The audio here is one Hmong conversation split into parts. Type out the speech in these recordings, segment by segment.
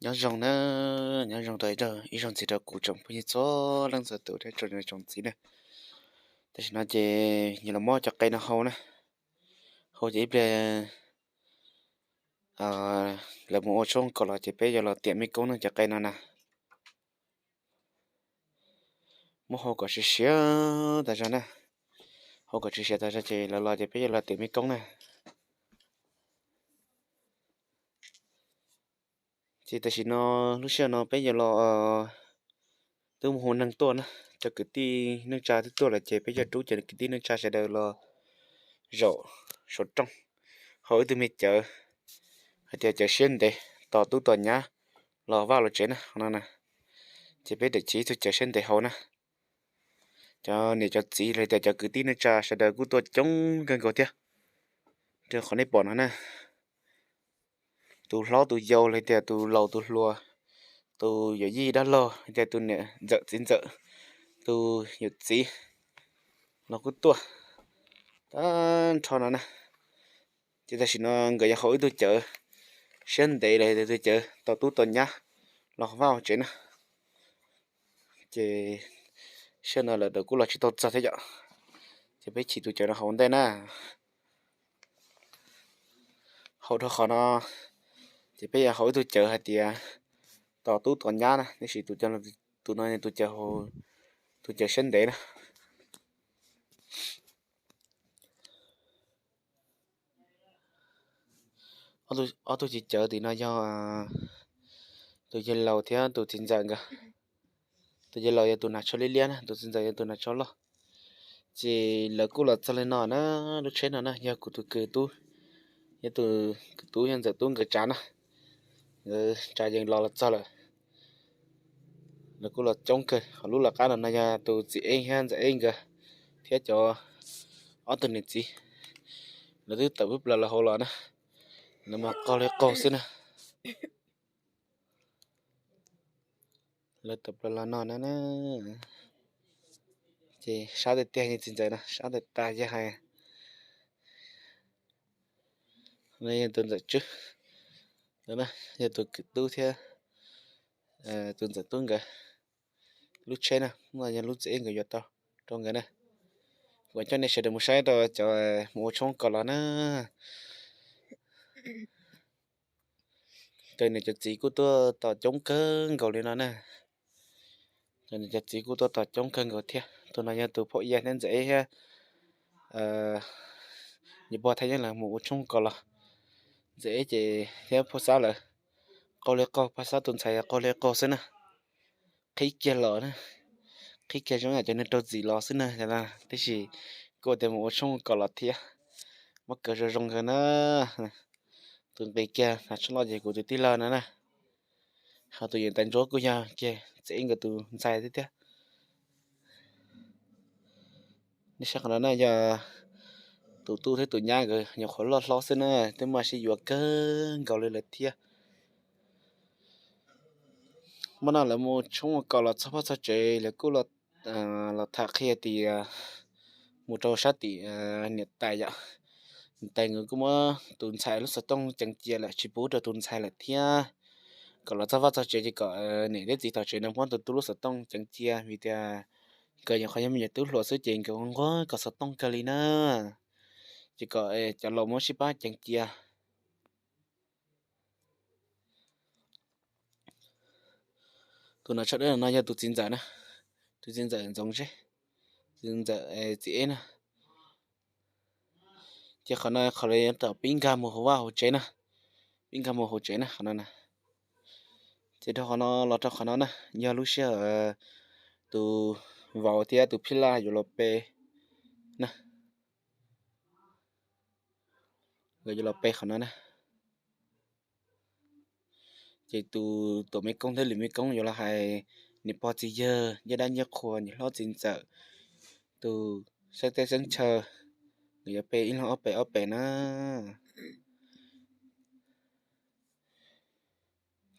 Nyob zoo na, nyob zoo rau ib zaug ntxiv rau kuv tsoom phooj ywg txhua leej txhua tus thiab tsoom niam tsoom txiv na. Tam sim no ces yuav los muab cov qe no hau na, hau ces ib pliag lawv mus ua tshoob kom los ces peb yuav los tiam mej koob na cov qe no na. Muab hau kom siav siav tas zog na, hau kom siav siav tas zog ces lawv los ces peb yuav los tiam mej koob na. Ces tam sim no lub sij hawm no peb yuav los, twb mus hu neeg tuaj na, cov kwv tij neej tsa twb tuaj lawm ces peb yuav rub cov kwv tij neej tsa sawv daws los zaum saum rooj, hau ib tug me cawv hais tias cawv siab ntev tos tub tos nyab los vaj los tsev na no na. Ces peb tseem chiv ib tug cawv siab ntev hau na. Cov niam cov txiv los tias cov kwv tij neej tsa sawv daws kuj tuaj coob kawg nkaus thiab. Rau qhov nej pom no na, tus hlob tus yau los tias tus laus tus hluas, tus yawm yij dab laug los tias tus niam ntxawm txiv ntxawm, tus yawm txiv los kuj tuaj tag nrho no na. Ces tam sim no nkawd yuav hau ib tug cawv siab ntev los tias tus cawv tos tub tos nyab los vaj tsev na. Ces sij hawm no lawv kuj los tsis tau txog thiab yom. Ces peb chim tus cawv no hauv ntej na. Hau rau qhov no ces peb yuav hau ib tug cawv hais tias tos tub tos nyab na, tiam sis tus no tus cawv, tus cawv siab ntev na. Ob tug cawv tim no yog tus yawg laus thiab tus txiv ntxawm nkawd. Tus yawg laus yog tus hnav tsho liab liab na, tus txiv ntxawm yog tus hnav tsho loj. Ces lawv kuj los txog li no na, lub tsheb no na yog kuv tus kwv tub, yog tus kwv tub yog ntxawm tub nkawd tsav na, nkawd tsav yees los los txog lawm. Lawv kuj los coob kawg, ho lub lawv qab no no yog tus txiv eb thiab ntxawm eb nkawd thiab cov ob tug niam txiv, lawv twb tawm pub plaws los hauv los na, lawv mas qaug li qaug xwb na. Lawv tawm plaws los no na, ces sab tiag tiag yog txiv ntxawm no, sab tas tas yog hais, no yog tus ntxawm tswb, yog tus kwv tub thiab tus ntxawm tub nkawd. Lub tsheb no no yog lub txiv eb nkawd yuav tau rau nkawd na. Kuv coj nej sawv daws mus saib rau cov mus ua tshoob kom los na. Cov niam cov txiv kuj tuaj tos coob kawg nkaus li no na. Cov niam cov txiv kuj tuaj tos coob kawg nkaus thiab. Tus no yog tus phauj Ia thiab ntxawm eb thiab niam pog Thaj Yeeb lawv mus ua tshoob kom los. Ntxawm eb ces thiab phauj Xab lawv qaug li qaug, phauj Xab tus ntxhais qaug li qaug xwb na. Qhib kiag los na, qhib kiag zoo yam cov neeg raug txim los xwb na, tab sis kuj tias mus ua tshoob kom los thiab. Muab kaw zoo zoo nkawd na. Tus nqis kiag hnav tsho loj ces kuv tus tij laug no na. Ho tus yeem tais ntsuab kuj yog kiag txiv eb nkawd tus ntxhais thiab thiab. Nej saib qhov no na yog tus tub thiab tus nyab nkawd nyuam qhuav loj hlob xwb na, twb muaj sib yuav kawg nkaus li lawm thiab. Hmo no lawv mus tshoob ua kom los txog vaj txog tsev, lawv kuj los tham qhia tias mus rau sab tim niam tais yom. Niam tais nkawd kuj muab tus ntxhais lub xov tooj ceev cia lawm, tsis pub rau tus ntxhais lawm thiab. Kom los txog vaj txog tsev ces kom niam thiab txiv tom tsev no muab tus tub lub xov tooj ceev cia, vim tias nkawd nyuam qhuav yog me nyuam tub hluas xwb ces nkawd nquag kom xov tooj kawg li na. Ces kom cov laus muab sib pab ceev cia. Tus no tsho dawb no yog tus txiv ntxawm na, tus txiv ntxawm Ntxoov Zeb, tus txiv ntxawm txiv eb na. Ces qhov no qhov li tom pib nkag mus hauv vaj hauv tsev na, pib nkag mus hauv tsev na qhov no na. Ces rau qhov no los rau qhov no na, yog lub sij hawm tus vauv thiab tus phij laj yuav los pe na. Nkawd yuav los pe qhov no na. Ces tus tuam mej koob thiab lwm mej koob yuav los hais niam pog txiv yawg, yaj dab nyiaj qhua, niam hlob txiv ntxawm, tus xeeb teb xeeb chaw, nkawd yuav pe ib leeg ob pem ob pem na.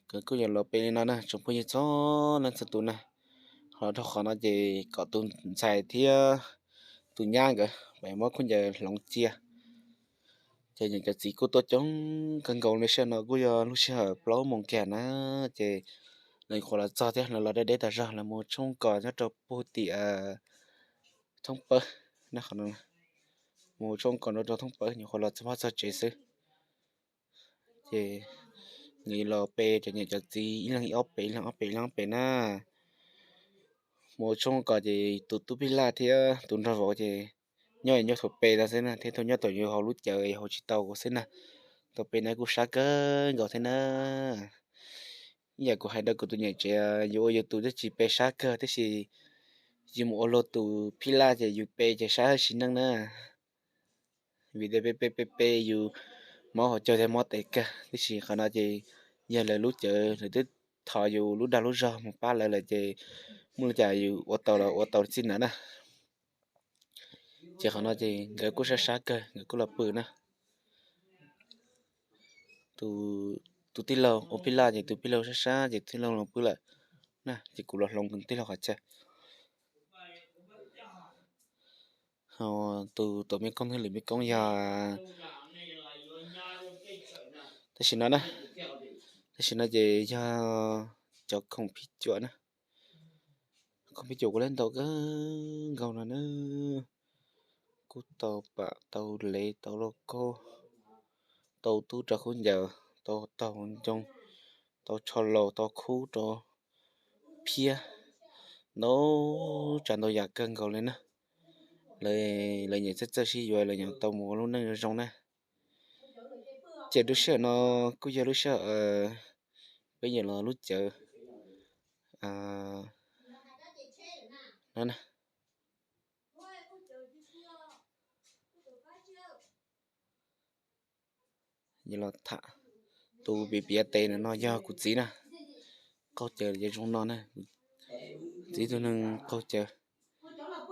Nkawd kuj yuav los pe li no na tsoom phooj ywg txhua leej txhua tus na. Ho rau qhov no ces kom tus ntxhais thiab tus nyab nkawd pem muab khaub ncaws hloov cia. Ces niam cov txiv kuj tuaj coob kawg nkaus li, sij hawm no kuj yog lub sij hawm plaub moos kiag na, ces lawv nyuam qhuav los txog thiab, lawv los deb deb tas zog, lawv mus tshoob kos nyob rau puag tim thoob pawb na, qhov no, mus tshoob kos rau rau thoob pawb, nyuam qhuav los txog pob txog tsev xwb. Ces nws los pe cov niam cov txiv ib leeg ib ob pem, ib leeg ob pem, ib leeg ob pem na. Mus tshoob kos ces tus tub phij laj thiab tus nraug vauv ces nyob nyob thaum pe no xwb na, thiab thaum nyob thaum yus hauv lub cawv yus hauv tsis tau kuv xwb na. Thaum pe no kuj sab kawg nkaus thiab na. Ib yam kuv hais rau kuv tus niam tsev, yus ua yus tus twb tsis pe sab kawg, tab sis yus mus ua luag tus phij laj ces yus pe ces sab sim neej na. Vim tias pe pe pe pe yus mob hauv caug thiab mob tes kawg, tab sis qhov no ces yog lawv lub cawv, lawv twb thov yus lub dag lub zog mus pab lawv lawm ces muaj li cas yus ua tau los ua tau txij ntawd na. Ces qhov no ces nkawd kuj sab sab kawg, nkawd kuj los pw na. Tus tij laug ua phij laj ces tus phij laj sab sab ces tij laug los pw lawm na, ces kuv los hloov tus tij laug qhov chaw. Tus tuam me koob thiab lwm me koob yog tam sim no na, tam sim no ces yog cov khoom phij cuam na. Khoom phij cuam kuj lawv ntau kawg nkaus no na. Kuj tau pam, tau lev, tau lauj kaub, tau tub rau khaub ncaws, tau taug ncoo, tau tsho laus, tau khub rau phiab, ntau tsav ntau yam kawg nkaus li na. Lawv nyiam txawj txawj sib yuav, lawv nyiam tau mus ua lub neej zoo zoo na. Ces lub sij hawm no kuj yog lub sij hawm peb yuav los lub cawv no na. Los tham, tus piav piav tes no yog kuv txiv na. Qaug cawv zoo no na, txiv tug neeg qaug cawv,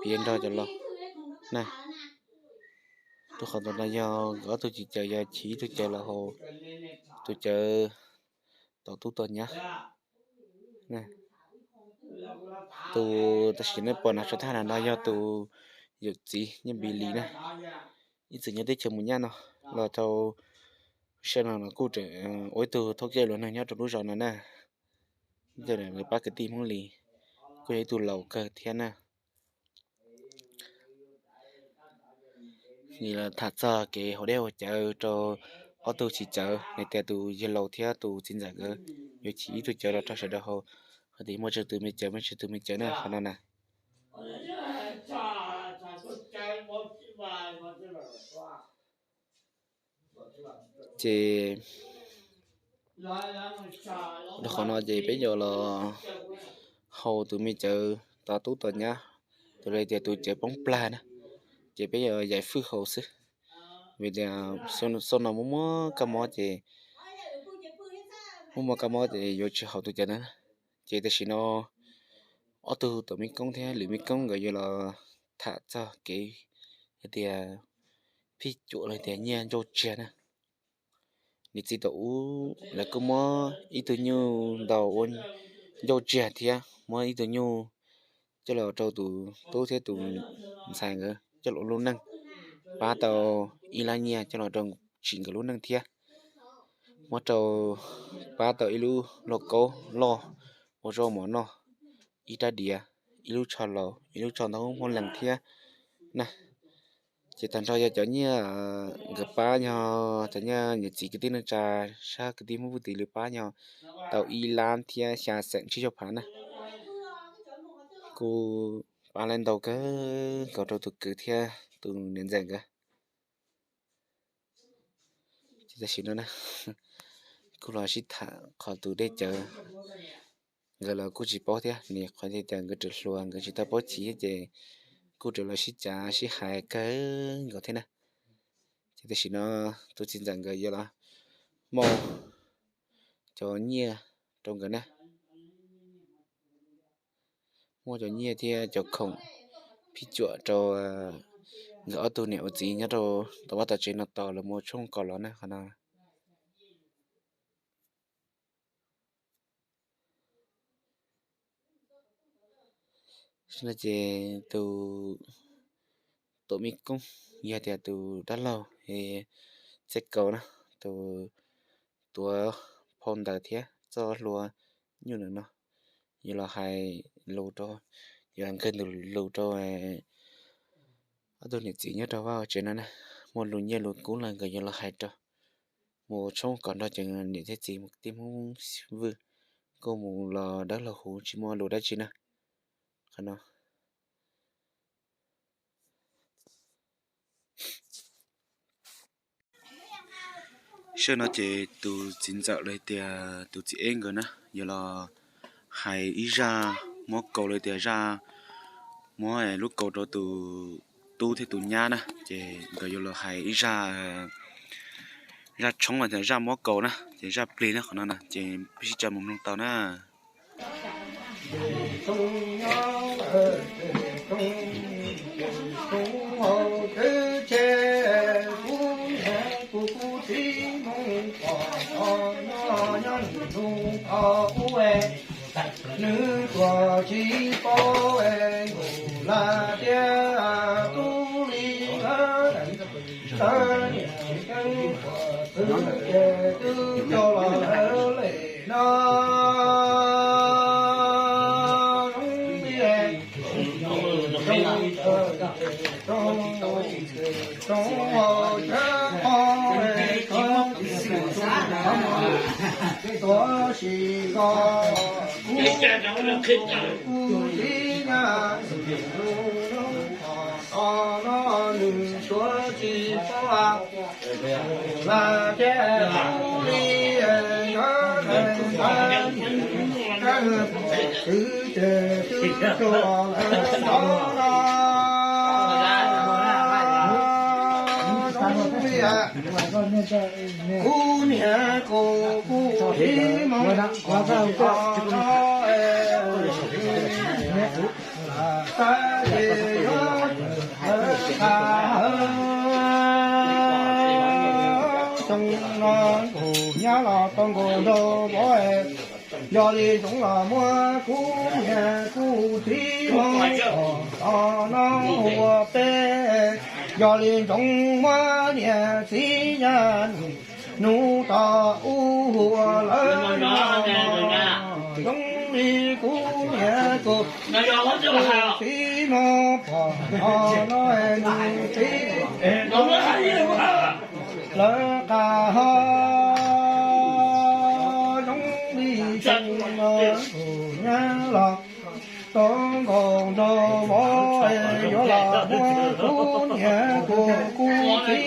piav nrog cov laus na. Rau qhov tus no yog nkawd ob tug chiv cawv, yog chiv ib tug cawv los hauv tus cawv tom tub tom nyab. Tus tam sim nej pom na, tso thaj no yog tus yawm txiv Nyiaj Npis Lis na, ib txwm nyob teb chaws Mus Nyab no, los rau sij hawm no kuj ua ib tug thawj coj luag neeg nyob rau lub zos no na. Nws pab kwv tij Hmoob Lis, kuj yog ib tug laus kawg thiab na. Nws los tham txog kev haus dej haus cawv rau ob tug chiv cawv, hais tias tus yawg laus thiab tus txiv ntxawm nkawd yuav chiv ib tug cawv los rau sawv daws haus, hais tias muaj tsawg tus me cawv, muaj tsawg tus me cawv na, qhov no na. Ces rau qhov no ces peb yuav los haus tus me cawv tom tub tom nyab, tus li tias tus cawv poob plag na, ces peb yuav yaim fwj haus xwb. Vim tias xyoo no muaj muaj kab mob ces, muaj muaj kab mob ces yuav tsis haus tus cawv ntawd. Ces tam sim no ob tug tuam me koob thiab lwm me koob nkawd yuav los tham txog kev hais tias phij cuam los tias nyiaj ncauj tsiag na. Niam txiv thaum ub lawv kuj muab ib tug nyuj ntaus ua ncauj tsiag thiab muab ib tug nyuj coj los rau tus tub thiab tus ntxhais nkawd coj los ua lub neej, pab tau ib lab nyiaj coj los rau tsim nkawd lub neej thiab. Muab rau, pab tau ib lub lauj kaub loj ua zaub mov noj, ib rab diav, ib lub tsho laus, ib lub tsho ntaub hmoob lees thiab na. Ces tag nrho yog cov nyiaj nkawd pab, yog cov nyiaj niam txiv kwv tij neej tsa sab kwv tij Hmoob Puj Tiv lawv pab yog tau ib lab thiab xya xeem tsib caug phav na. Kuj pab lawv ntau kawg nkaus rau tus kwv thiab tus niam ntxawm nkawd. Ces tam sim no na, kuj los sib tham qhov tus dej cawv, nkawd los kuj tsis paub thiab, nws qhov tias nkawd tseem hluas nkawd tsis tau paub chiv ces kuj tseem los sib cav sib hais kawg nkaus thiab na. Ces tam sim no tus txiv ntxawm nkawd yuav los muab cov nyiaj rau nkawd na, muab cov nyiaj thiab cov khoom phij cuam rau nkawd ob tug niam ua txiv nyob rau tom vaj tom tsev no tos lawv mus tshoob kos los na qhov no. Ces tus tuam me koob yog tias tus dab laug es Txhiaj Kaus na, tus tuav phau ntawv thiab txoj hlua nyuj ntawm no, yuav los hais lus rau, yuav nkag ntug lus rau ob tug niam txiv nyob rau vaj tsev no na. Muaj lus nyiaj lus kub los nkawd yuav los hais rau. Mus tshoob kom nrog cov niam thiab txiv mus tij Hmoob Vwj, kuj mus los dawb hlo huv tsis muaj lus dab tsi na. Qhov no sawv no ces tus txiv ntxawm los tias tus txiv eb nkawd na yuav los hais ib zaj muab kaus los tias zaj muab lub kaus rau tus tub thiab tus nyab na, ces nkawd yuav los hais ib zaj, zaj tshoob los tias zaj muab kaus na, ces zaj plig na qhov no na, ces peb sib coj mus mloog tau na. Nws tuaj tsis paub es nkaus lam tias tub li lawm, txawm niam tseeb txawm tub ces twb coj los lawm li no. Zoo li zoo, zoo, zoo, tuav sis ko, kuv txiv nyab no nws tuaj tsis paub lam tias tub li lawm, twb ces twb coj los lawm no. Zoo li kuv niam kuv, kuv txiv Hmoob no, tab sis yuav lawv qab hawv. Xyoo no nkaus nyab los tau nkaus nraug vauv, yog li ntsoov los muab kuv niam kuv txiv Hmoob no ua peb, yog li ntsoov muab niam txiv nyab nus tom ub ua lawv no. Zoo li kuv niam kuv txiv Hmoob pom no, nws txiv lawv qab hawv. Zoo li xyoo no nkaus nyab los tau nkaus nraug vauv, yuav los muab kuv niam kuv, kuv txiv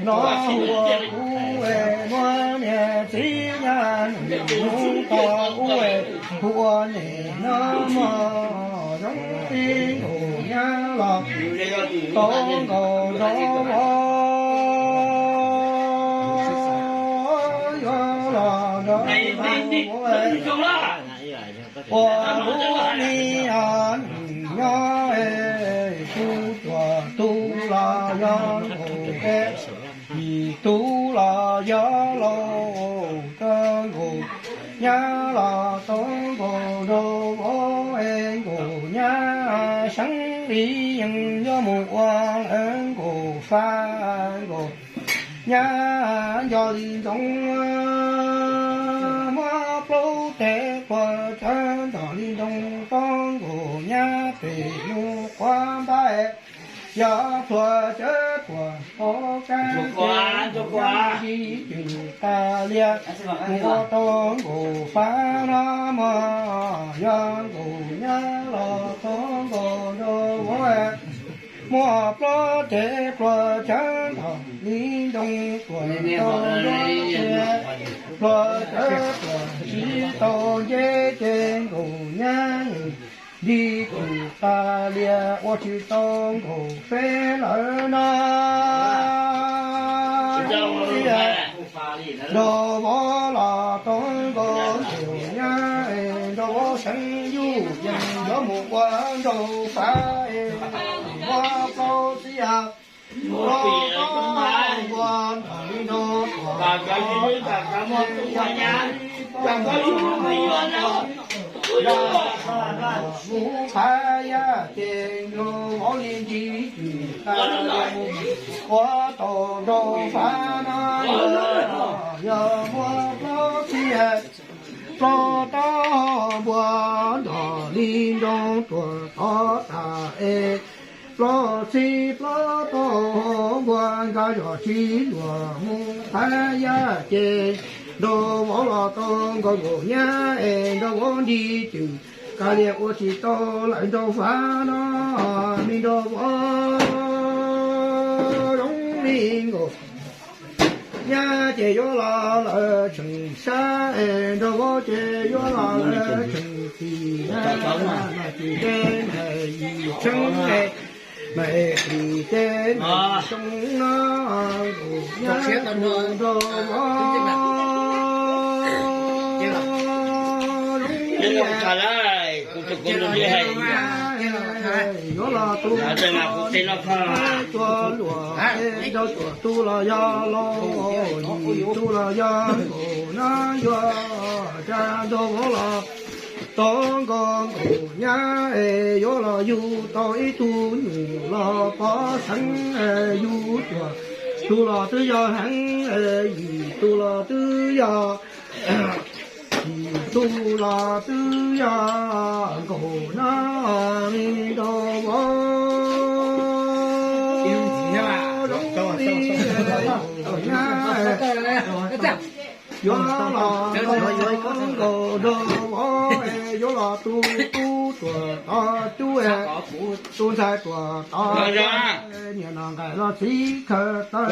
no ua kuv, muab niam txiv nyab nus tom ub ua niam no mog. Zoo li nkaus nyab los tau nkaus nraug vauv, yuav los nraug vauv ua kuv niam nyob, kuv cuag tub los yog nkaus peb, yim tub los yog laus kawg nkaus. Nyab los tau nkaus nraug vauv, nkaus nyab seeb li yeej yuav mus ua lawv nkaus fab nkaus. Nyab nco li ntsoov muab plaub tes pluas cawv nrog li ntoo tau nkaus nyab pem lub quav npab. Yog pluas cawv pluas hauv kab ces nyab ntsib cwm tas lias mus ua tau nkaus fab no mog. Yog nkaus nyab los tau nkaus nraug vauv, muab plaub tes pluas cawv nrog li ntoo pluas tau nkaus ces pluas cawv pluas tsis tau nce ces nkaus nyab nti tus tas lias ua tsis tau nkaus peb lawm no. Nraug vauv los tau nkaus nraug nyab, nraug vauv seev yuj yeej yuav mus ua nraug fab, muab plaub txiv yam los tau nkaus nraug li nraug tuam, Mus pab yaj ces nrog vauv li ntsib cwm tas, ua tau nrau fab no yog muaj plaub txhij plaub tob npua, nrog li nroo tuam tod tas es plaub txhij plaub tob npua, nkag zog tsis luag mus pab yaj ces nrog vauv los tau nkaus nkaus nyab es nrog vauv ntsib cwm, kav liam ua tsis tau lawm nrau fab no, me nrog vauv zoo li nkaus nyab ces yuav los lawv tseem sab es nrog vauv ces yuav los lawv tseem tim, mas tim tej mas yim tseeb es mas tim tej mas zoo no, nkaus nyab nrog vauv zoo li yuav los tu cua luam, rau tuam tu los yog laus, yim tu los yog nkaus no, yuav tsa nrog vauv los tau nkaus nkaus nyab es yuav los yug tau ib tug nyuam los pov seev, yug cuaj tug los twb yog heev, yim tug los twb yog, yim tug los twb yog nkaus no, me nrog vauv zoo li nkaus nyab yuav los nkaus nrog vauv, yuav los tu tub tuam tod cub, tu ntxhais tuam tod, niam no nqaim los txiv khaws taw,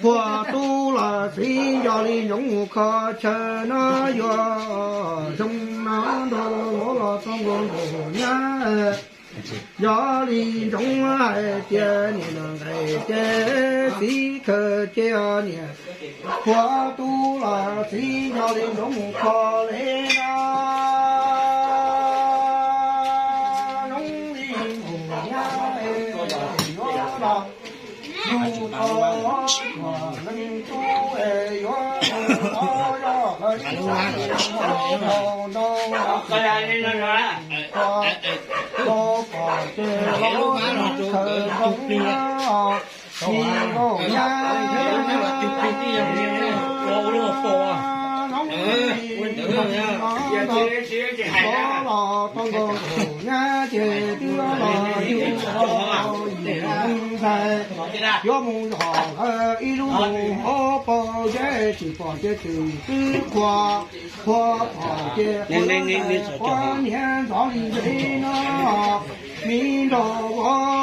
puag tub los txiv nco li ntsoov mus kho chaw no, yuav zoo no nrog vauv los tau nkaus nkaus nyab. Yog li ntsoov hais tias niam no nqaim ces txiv khaws ces niam, puag tub los txiv nco li ntsoov mus kho li no, zoo li nkaus nyab yuav los yug tau cuaj leej tub, yuav tau zog lawv ib sab nrau nrau, tau pom ces los khaws zoo no, me nkaus nyab zoo li no, los tau nkaus nkaus nyab ces twb los yug tau yim ntxhais, yuav mus zog lawv ib lub mus hauv paus zeb, tsis pom ces twb twb qhuav, qhuav pom ces qhuav ntxhais, qhuav niam ntxov li ntawd no, me nrog vauv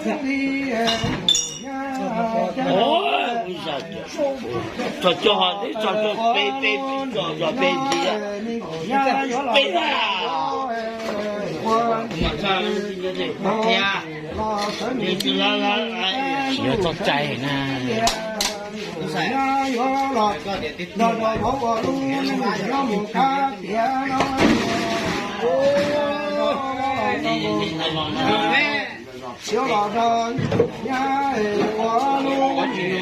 zoo li nkaus nyab. Txog cov ho teb txog cov peb peb txog cov peb ntxiv, peb ua thiab. Tsis yog txoj cai na. Yuav los nrog vauv ua lub neej nyob mus thab tiav no. Yuav los nrog nyab es ua lub neej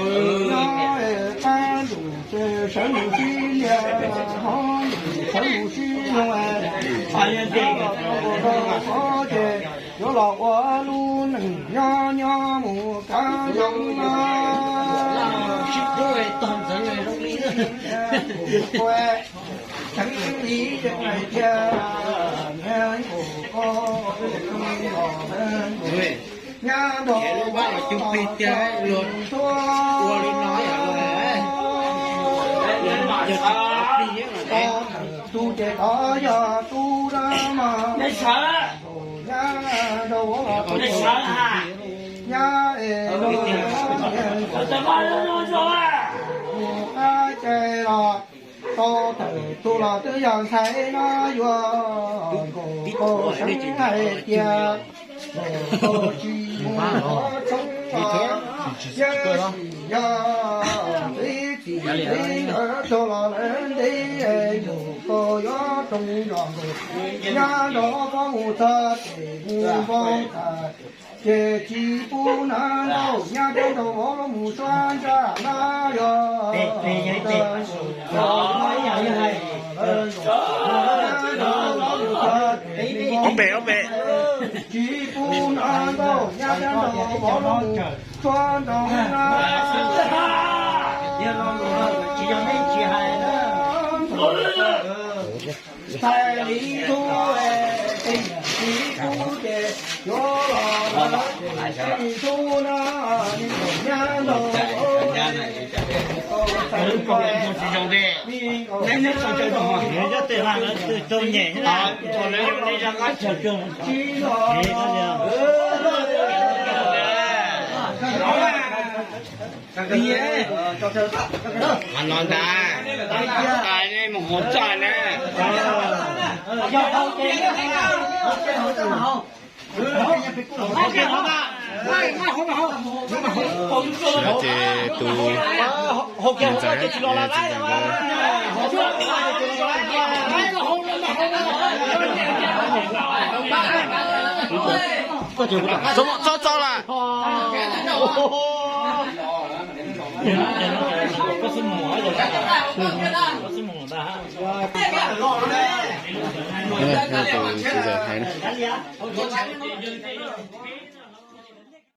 nyob es qab ntuj ces sawv mus sib liag, hauv ntuj sawv mus sib nug, los nrog vauv ces yuav los ua lub neej nyob nyob mus kav zoo no. Tseeb li zoo hais tias niag nkaus koj, nyab nrog vauv los tsuag, tub ces tod yog tub dab mas nyab nrog vauv los tsuag, nyab es nrog vauv niag nkaus mus qab cai los tau tawm tug los twb yog ntxhais no, yuav nkaus koj seev hais tias nkaus koj tsis mus qhov tshoob los yeej tsis yog txiv txiv ntawd tug los lawv ntev, nkaus koj yuav roos los nkaus nyab nrog koj mus txog ces mus npoo tas ces tsis pub na, nrog nyab thiab nrog vauv los mus suab ntsaj na, yog nkaus koj Ob pem, ob pem. No ntag, tais ne mus hauv txaj na. Ces tus ntxawm, ntxawm nkawd txhob txo lawm. Tus ntxawm hais na.